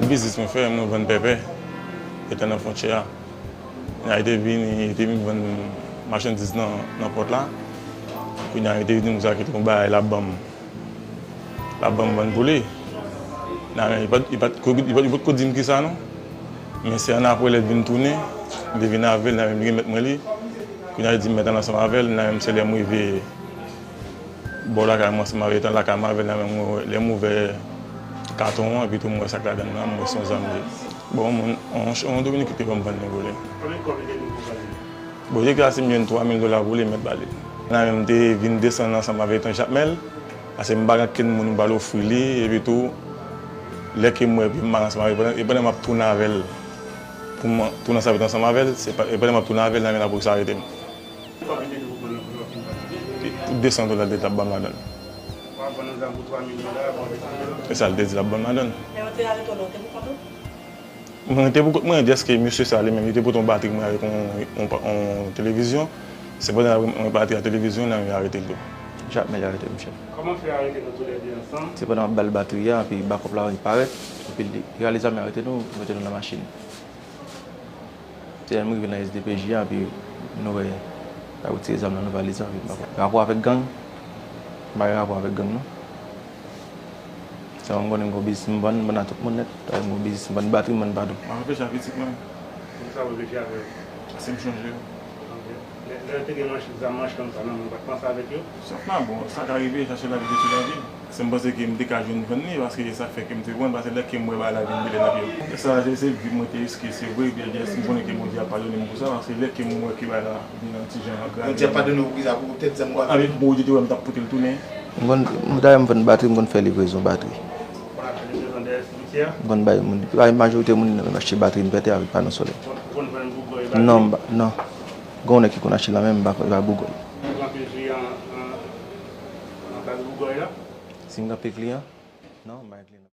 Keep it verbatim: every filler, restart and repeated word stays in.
Biznis mwen fè, mwen vann pèpè, etan nan fwontyè a. Kounye a, li te vini, li te vin vann machandiz nan, nan pòt la. Kounye a, li te vin di m sa ki te yon bagay l ap ban m. L ap ban m vann pou li. Nan men, li pa t, li pa t ko, li pa t, li pa t ko di m kisa non. Men se annapre lè l vin tounen, li te vin avè l, nan men m remèt mwen li. Kounye a, li di m mèt al ansanm avè l, nan men m se lè m rive bò lakay mwen ansanm avè l, etan lakay mwen avè l, nan men m, lè m ouvè katon an, epi tou m wè sa k ladan l lan, m wè se yon zam li ye. Bon, yon moun, yon, yon Dominiken ki te ban m vann li pou li. Konbyen kòb li te di w pou vann li? Bon, li deklase m jwenn twa mil dola pou li, m mèt ba li. Nan men m te vin desann ansanm avè etan Jakmèl, paske m pa gen kenn moun m pral ofri li, epi tou, lè ke m wè epi m mal ansanm avè l, e pandan, e pandan m ap tounen avè l, pou m tounen ansanm avè l, se pa, e pandan m ap tounen avè l, nan men lapolis arete m. Kòb li te di w pou vann nan, pou w fin vann li? Pou de san dola, li te ap ban m ladan l. W ap vann yon zam pou twa mil dola, ban w de san dola? E sa l te di l ap ban m ladan l. Lè yo te arete w la, w te pou kont ou? Mwen te pou kont mwen, dèske mesye sa li menm, li te pote yon batri mwen avèk yon, yon, yon televizyon. Se pandan mwen pati a televizyon, nan men yo arete l tou. Jakmèl arete m, chèf. Kòman fè yo arete nou toulède ansanm? Se pandan m ap ba l batri a, epi bakòp la vin parèt, epi li rale zam, li arete nou, li mete nou nan machin. Se lè m rive nan S D P J a, epi nou wè, yo retire zam nan, nan valiz la, epi m pa konn. Rapò avèk gang, m pa gen rapò avèk gang, non. Sèlman m konnen m gen yon biznis m vann, m vann a tout moun nèt. M gen yon biznis m vann batri, m vann pa tou. M ap reflechi ak pitit mwen. Poukisa w reflechi avè yo? Paske m chonje yo. Ok. Lè, lè yo te gen manch, zam manch kòm sa nan men w, ou pa t panse avèk yo? Sòf nan, bon, sa ka rive, chache lavi detwi lavi. Paske m panse ke m te ka jwenn vann li, paske se sa k fè ke m te pran, paske lè ke m wè bagay la vin bèlè nan pye m. Sa, se, se vi mwen te riske, se vre, byen, byen, si m konnen ke Bondye ap padone m pou sa, paske lè ke m wè ke bagay la vin yon ti jan grave. Bondye ap padone w pou kisa? Pou tèt zam ou a. Avèk bon, ou di te wè m t ap pote l tounen. M konn, m ta, m konn vann batri, m konn fè livrezon batri. Ou konn al fè livrezon dèyè simityè a? M konn bay moun, bay majorite moun nan achte batri, m pete avèk pano solè. Ou konn vann bougòy batri? Non, m pa, non. Gen yon nèg ki konn achte la, men m pa, pa bougòy. Ou gen anpil kliyan an, an, an plas bougòy la? Si m gen anpil kliyan? Non, m pa gen kliyan.